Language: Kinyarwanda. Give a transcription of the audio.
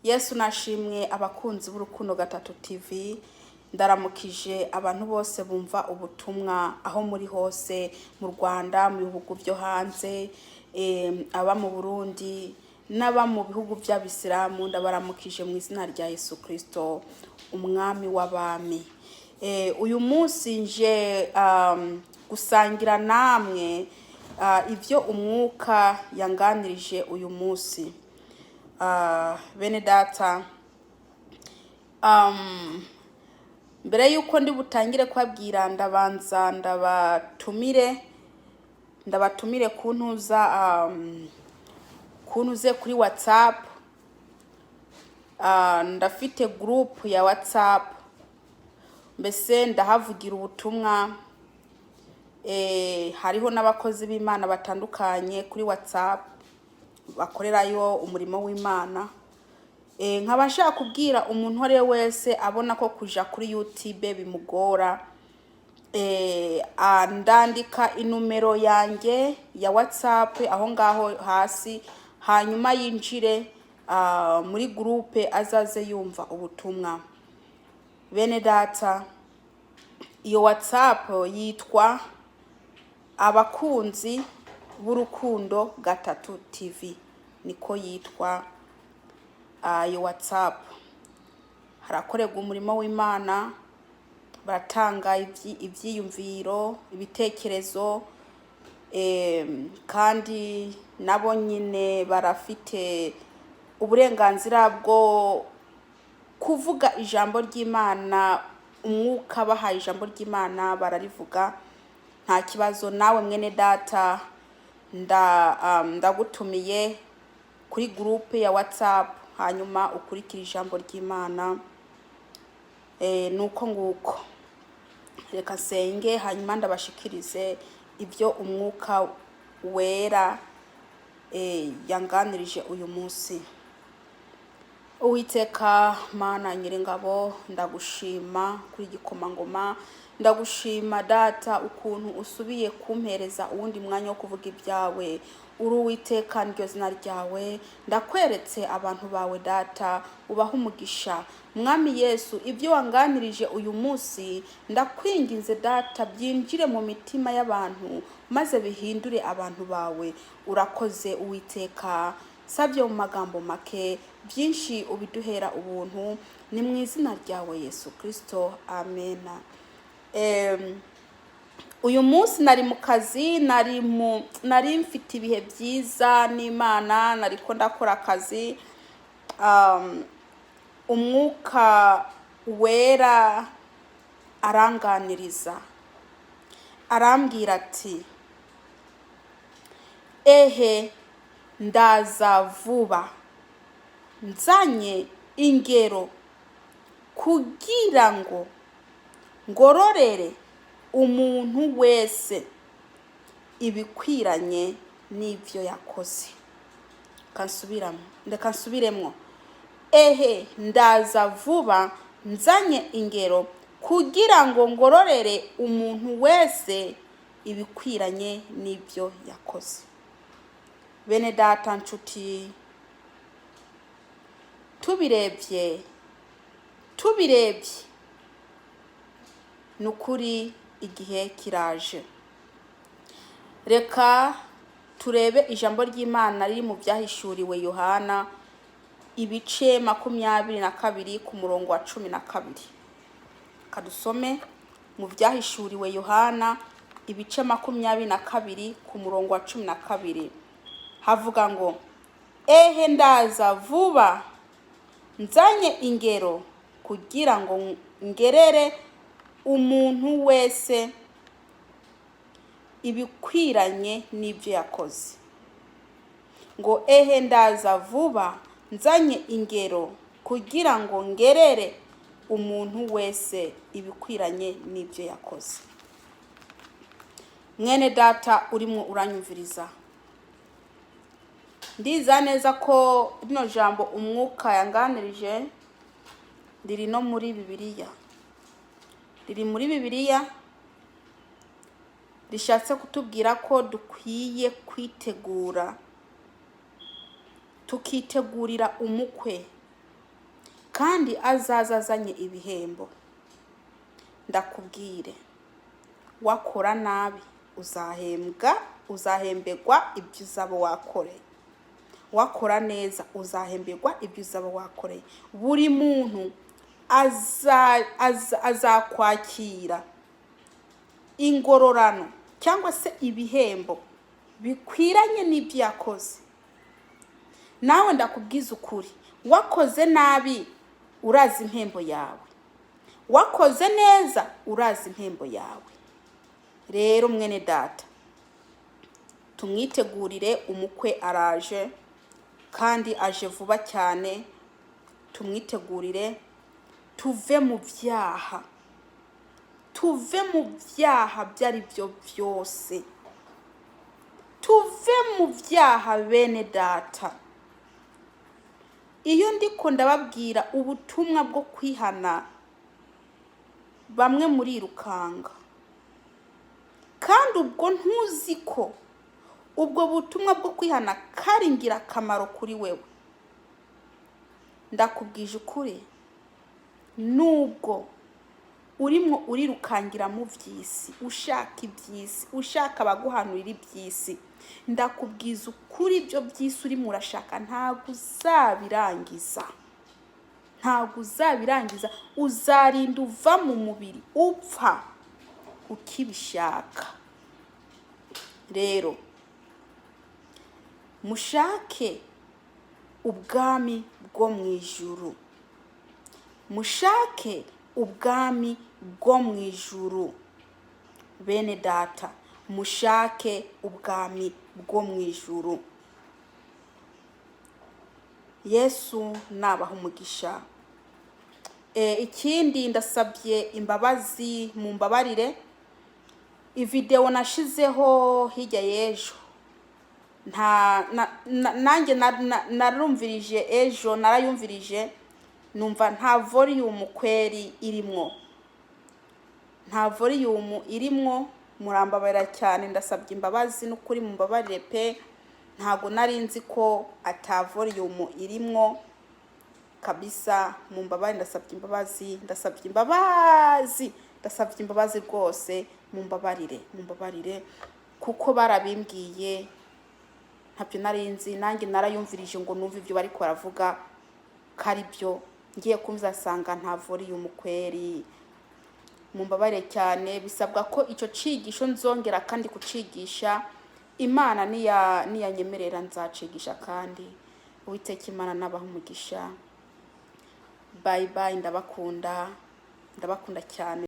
Yesu nashimwe. Abakunzi b'Urukundo Gatatu TV, ndaramukije abantu bose bumva ubutumwa aho muri hose, mu Rwanda, mu bihugu byo hanze, aba mu Burundi n'aba mu bihugu by'Abisilamu. Ndabaramukije mu izina rya Yesu Kristo, Umwami w'abami. Uyu munsi nje gusangira namwe ibyo Umwuka yanganirije uyu munsi. Bene data, mbere yuko ndi butangire kubabwira, ndabanza ndabatumire kuntuze kuri WhatsApp. Ndafite group ya WhatsApp, mbese ndahavugira ubutumwa. Hariho n'abakozi b'Imana batandukanye kuri WhatsApp bakorerayo umurimo w'Imana. Nkaba nshaka kubwira umuntu uwo ari we wese abona ko kuja kuri YouTube bimugora, ndandika inumero yanjye ya WhatsApp aho ngaho hasi, hanyuma yinjire muri groupe, azaze yumva ubutumwa. Bene data, iyo WhatsApp yitwa Abakunzi b'Urukundo Gatatu TV, niko yitwa. Iyo WhatsApp harakorerwa umurimo w'Imana, baratanga ivyiyumviro, ibitekerezo, kandi nabo nyine barafite uburenganzira bwo kuvuga ijambo ry'Imana. Umwuka bahaye ijambo ry'Imana bararivuga, nta kibazo. Nawe mwene data, ndagutumiye kuri groupe ya WhatsApp, hanyuma ukurikire ijambo ry'Imana. Nuko nguko. Reka nsenge, hanyuma ndabashikirize ibyo Umwuka Wera yanganirije uyu munsi. Uwiteka Mana Nyiringabo, ndagushima kuri igikomangoma. Ndagushima Data ukuntu usubiye kumpereza uwundi mwanya wo kuvuga ibyawe. Uri Uwiteka, niryo zina ryawe. Ndakweretse abantu bawe Data, ubaha umugisha. Mwami Yesu, ibyo wanganirije uyu munsi, ndakwinginze Data, byinjire mu mitima y'abantu maze bihindure abantu bawe. Urakoze Uwiteka. Sabye mu magambo make, byinshi ubiduhera ubuntu. Ni mu izina ryawe Yesu Kirisito, amena. Uyu munsi nari mu kazi, nari mfite ibihe byiza n'Imana, nariko ndakora akazi. Umwuka Wera aranganiriza, arambwira ati: "Ehe, ndaza vuba nzanye ingero kugira ngo ngororere umuntu wese ibikwiranye n'ibyo yakoze." Kansubiramo, ndeka nsubiremwo: "Ehe, ndaza vuba nzanye ingero kugira ngo ngororere umuntu wese ibikwiranye n'ibyo yakoze." Bene data, nshuti, tubirebye ni ukuri igihe kiraje. Reka turebe ijambo ry'Imana riri mu Byahishuriwe Yohana, ibice 22, ku murongo wa 12. Kadusome mu Byahishuriwe Yohana, ibice 22, ku murongo wa 12. Havuga ngo: "Ehe, ndaza vuba nzanye ingero kugira ngo ngerere umuntu wese ibikwiranye n'ibyo yakoze." Ngo: "Ehe, ndaza vuba nzanye ingero kugira ngo ngerere umuntu wese ibikwiranye n'ibyo yakoze." Mwene data urimo uranyumviriza, ndiza neza ko rino jambo Umwuka yanganirije riri no muri Bibiliya, riri muri Bibiliya, rishatse kutubwira ko dukwiye kwitegura, tukitegurira umukwe. Kandi azaza azanye ibihembo. Ndakubwire, wakora nabi uzahembwa, uzahemberwa ibyo uzaba wakoreye. Wakora neza uzahemberwa ibyo uzaba wakoreye. Buri muntu azakwakira ingororano cyangwa se ibihembo bikwiranye n'ibyo yakoze. Nawe ndakubwiza ukuri, wakoze nabi urazi impembo yawe, wakoze neza urazi impembo yawe. Rero mwene data, tumwitegurire umukwe, araje kandi aje vuba cyane. Tumwitegurire, tuve mu byaha, tuve mu byaha ibyo ari byo byose, tuve mu byaha bene data. Iyo ndiko ndababwira ubutumwa bwo kwihana, bamwe murirukanga, kandi ubwo ntuzi ko ubwo butumwa bwo kwihana kari ingirakamaro kuri wewe. Ndakubwije ukuri, nubwo urimo urirukangira mu by'isi, ushaka iby'isi, ushaka abaguhanurira iby'isi, ndakubwiza ukuri, ibyo by'isi urimo urashaka ntabwo uzabirangiza, ntabwo uzabirangiza. Uzarinda uva mu mubiri upfa ukibishaka. Rero mushake ubwami bwo mu ijuru, mushake ubwami bwo mu ijuru bene data, mushake ubwami bwo mu ijuru. Yesu nabaha umugisha. Ikindi ndasabye imbabazi, mumbabarire, ividewo nashizeho hirya y'ejo nta nanjye narumvirije ejo, narayumvirije numva nta volume kweri irimwo, nta volume irimwo. Murambabarira cyane, ndasabye imbabazi n'ukuri, mumbabarire pe. Ntabwo nari nzi ko ata volume irimwo kabisa. Mumbabarire, ndasabye imbabazi, ndasabye imbabazi, ndasabye imbabazi rwose, mumbabarire, mumbabarire, kuko barabimbwiye ntabyo nari nzi. Nanjye narayumvirije ngo numve ibyo bariko baravuga ko ari byo, ngiye kumva nsanga nta volume kweri. Mumbabarire cyane. Bisabwa ko icyo cigisho nzongera kandi kucigisha. Imana niyanyemerera nzacigisha kandi. Uwiteka Imana nabaha umugisha. Bye bye, ndabakunda, ndabakunda cyane.